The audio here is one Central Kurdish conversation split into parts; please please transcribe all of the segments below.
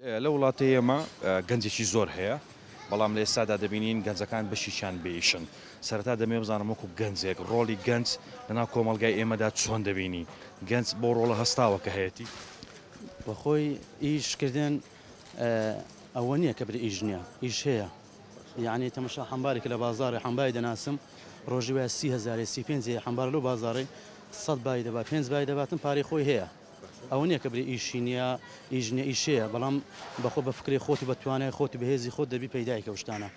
لە وڵاتی ئێمە گەنجێکی زۆر هەیە، بەڵام لە ئێستادا دەبینین گەنجەکان بەشێکیان بێ ئیشن. سەرەتا دەمەوێت بزانم وەکو گەنجێک ڕۆڵی گەنج لەناو کۆمەڵگای ئێمەدا چۆن دەبینی؟ گەنج بەو ڕۆڵە هەستاوە کە هەیەتی؟ بەخۆی ئیش کردن ئەوە نییە کە بری ئیش نییە، ئیش هەیە. یەعنی تەمەشا حەمبارێکە لە بازاڕێ حەمباری دەناسم ڕۆژی وایە سی هەزارێ 35 هەیە حەمبار لەو بازاڕەی سەد بای دەبا پێنج بای دەباتن پارەی خۆی هەیە. ئەوە نیە کە بری ئیشی نیە ئیش نیە ئیش هەیە بەڵام بەخۆ بە فکرەی خۆت و بە توانای خۆت و بەهێزی خۆت دەبی پەیدای کە شتانە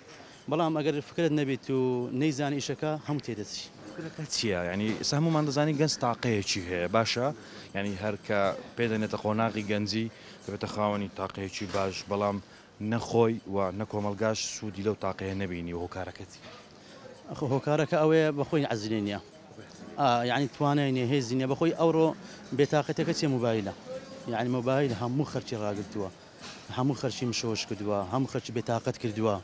بەڵام ئەگەر فکرت نەبیت و نەیزانی ئیشەکە هەموو تێدەچی. فکرەکە چیە یانی ئێستا هەموومان دەزانین گەنج تاقەیەکی هەیە باشە یانی هەر کە پێ دەنێتە قۆناغی گەنجی دەبێتە خاوەنی تاقەیەکی باش بەڵام نە خۆی و نە کۆمەڵگاش سوودی لەو تاقەیە نەبینی و هۆکارەکە چیە؟ ئەخۆ هۆکارەکە ئەوەیە بەخۆی عەزیلی نیە یعنی توانای نیە هێزی نیە بەخۆی ئەوڕۆ بێتاقەتەکە چیە مۆبایلە یعنی مۆبایل هەموو خەرکی ڕاگرتووە هەموو خەرکی مشۆش کردووە هەموو خەرکی بێتاقەت کردووە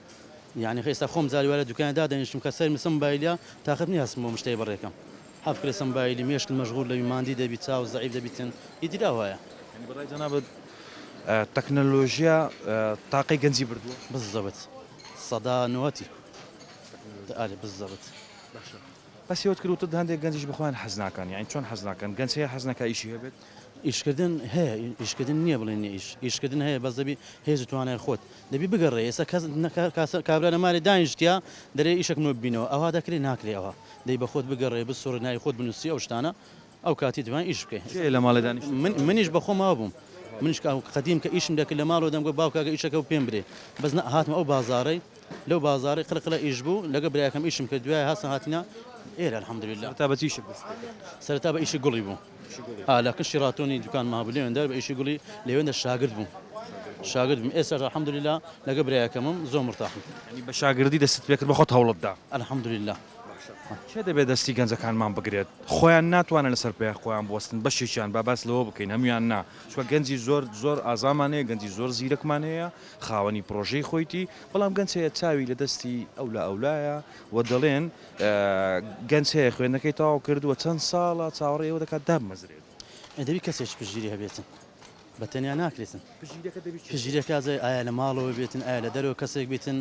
یعنی ئێستا خۆم جاری وایە لە دوکانە دادەنیشتم کە سەرم لەسەر مۆبایلە تاقەت نیە هەستم بۆ مشتەی بەڕێکەم حەفکرە سەر مۆبایلی مێشکت مەشغول دەبی ماندی دەبی چاو زەعیف دەبیتن ئیدی ئاوایە. یعنی بەڕای جەنابت تەکنەلۆژیا تاقەی گەنجی بردووە؟ بزەبت سەدا نۆتی ئەرێ بزەبت. باشە باسی ئەوەت کرد وتت هەندێک گەنجیش بە خۆیان حەز ناکەن یانی چۆن حەز ناکەن گەنج هەیە حەز نەکا ئیشی هەبێت؟ ئیشکردن هەیە ئیشکردن نییە بڵێن نییە ئیش ئیشکردن هەیە بەس دەبی هێز و توانای خۆت دەبی بگەڕێ ئێستا کەس کابرا لە مالێ دانیشتیە دەرێ ئیشەک نۆ ببینەوە ئەوها دەکرێ ناکرێ ئەوها دەی بە خۆت بگەڕێ بسوڕێ ناوی خۆت بنووسی ئەو شتانە ئەو کاتی دەتوانی ئیش بکەی. کێ لە ماڵێ دانیشتووە؟ من منیش بە خۆم ئاوا بووم منیش کە قەدیم کە ئیشم دەکرد لە ماڵەوە دەمگوت باوکە ئەگەر ئیشەکە بوو پێم برێ بەس نا هاتمە ئەو بازاڕەی لەو بازاڕەی قلە قلە ئیش بوو لەگەڵ برایەکەم ئیشم کرد دوای هاتن هاتینە ئێرە الحمدللە. سەرەتا بە چی ئیشت دەست پێ کرد؟ سەرەتا بە ئیشی گوڵی بوو ئا لە کن شیڕاتۆنی دوکانم هەبوو لەوێندەر بە ئیشی گوڵی لەوێندە شاگرد بووم شاگرد بووم ئێستاش الحمدللە لەگەڵ برایەکەمم زۆر مورتاحم. یانی بە شاگردی دەستت پێ کرد بە خۆت هەوڵت دا؟ الحمدللە. کێ دەبێت دەستی گەنجەکانمان بگرێت؟ خۆیان ناتوانن لەسەر پێی خۆیان بوەستن، بەشێکیان با باس لەوە بکەین هەموویان نا، چونکە گەنجی زۆر زۆر ئازامان هەیە، گەنجی زۆر زیرەکمان هەیە، خاوەنی پڕۆژەی خۆیتی، بەڵام گەنج هەیە چاوی لە دەستی ئەولا ئەولایە و دەڵێن گەنج هەیە خوێندنەکەی تەواو کردووە چەند ساڵە چاوەڕێی ئەوە دەکات دابمەزرێت. دەبی کەسێکی پشتگیری هەبێتن. بە تەنیا ناکرێتن. پشتگیرەکە ئایا لە ماڵەوە بێتن ئایا لە دەرەوە کەسێک بێتن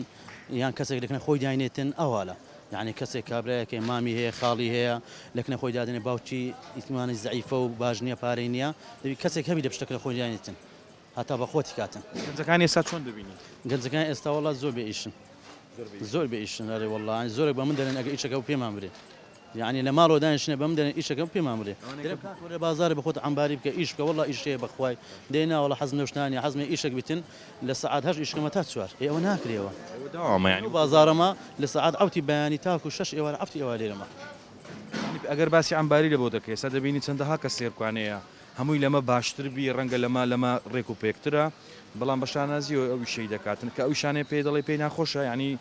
یان کەسێک لەکنە خۆی داینێتن ئەوالە یعنی کەسێک کابرایەکەی مامی هەیە خاڵی هەیە لەکنە خۆی دادنێ باوکی ئیتمانی زەعیفە و باش نییە پارەی نییە دەبی کەسێک هەبی لە پشتەکە لە خۆی داینێتن هەتا بە خۆتی کاتن. گەنجەکانی ئێستا چۆن دەبینی؟ گەنجەکانی ئێستا وەڵا زۆر بێ ئیشن زۆر بێ ئیشن ئەرێ وەڵا زۆرێک بە من دەرێن ئەگەر ئیشەکە پێمان برێ یەعنی لە ماڵەوە دانیشتنە بەم دەرێن ئیشەکەم پێمان بڵێ دەرێم کاک وەرە بازارێ بەخۆت عەمباری بکە ئیش بکە وەڵا ئیش هەیە بەخوای دەی نا وەڵا حەزم لەو شتانە نیە حەزم لە ئیشێک بیتن لە سەعات هەشت ئیشکەمە تا چوار ئێ ئەوە ناکرێ ئەوە ئەوە دەوامە یانی لەو بازارەمە لە سەعات عەوتی بەیانی تاکو شەش ئێوارە عەفتی ئێوارە لێرەمە. یانی ئەگەر باسی عەمباری لە بۆ دەکەی ئێستا دەبینی چەندەها کەس لێرکوانەیە هەمووی لەمە باشتر بی ڕەنگە لەمە لەمە ڕێک و پێکترە بەڵام بە شانازیەوە ئەو ئیشەی دەکاتن کە ئەو ئیشانەی پێی دەڵێی پێی ناخۆشە یانی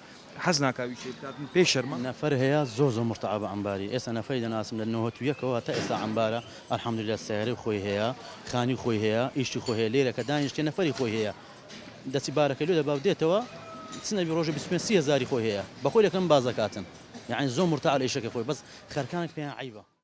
حەز ناکا ئەو ئیشەی بکاتن پێی شەرمە. نەفەر هەیە زۆر زۆر مورتاعە بە عەمباری ئێستا نەفەری دەناسم لە نۆهەت و یەکەوە تا ئێستا عەمبارە الحمدللە سەیارەی خۆی هەیە خانی خۆی هەیە ئیشی خۆی هەیە لێرە کە دانیشتیە نەفەری خۆی هەیە دەچی بارەکەی لۆ دەبا و دێتەوە چ نەبی ڕۆژێ 25 سی هەزاری خۆی هەیە بەخۆی لەکەم باز دەکاتن یەعنی زۆر مورتاعە لە ئیشەکەی خۆی بەس خەرکانێک پێیان عەیبە.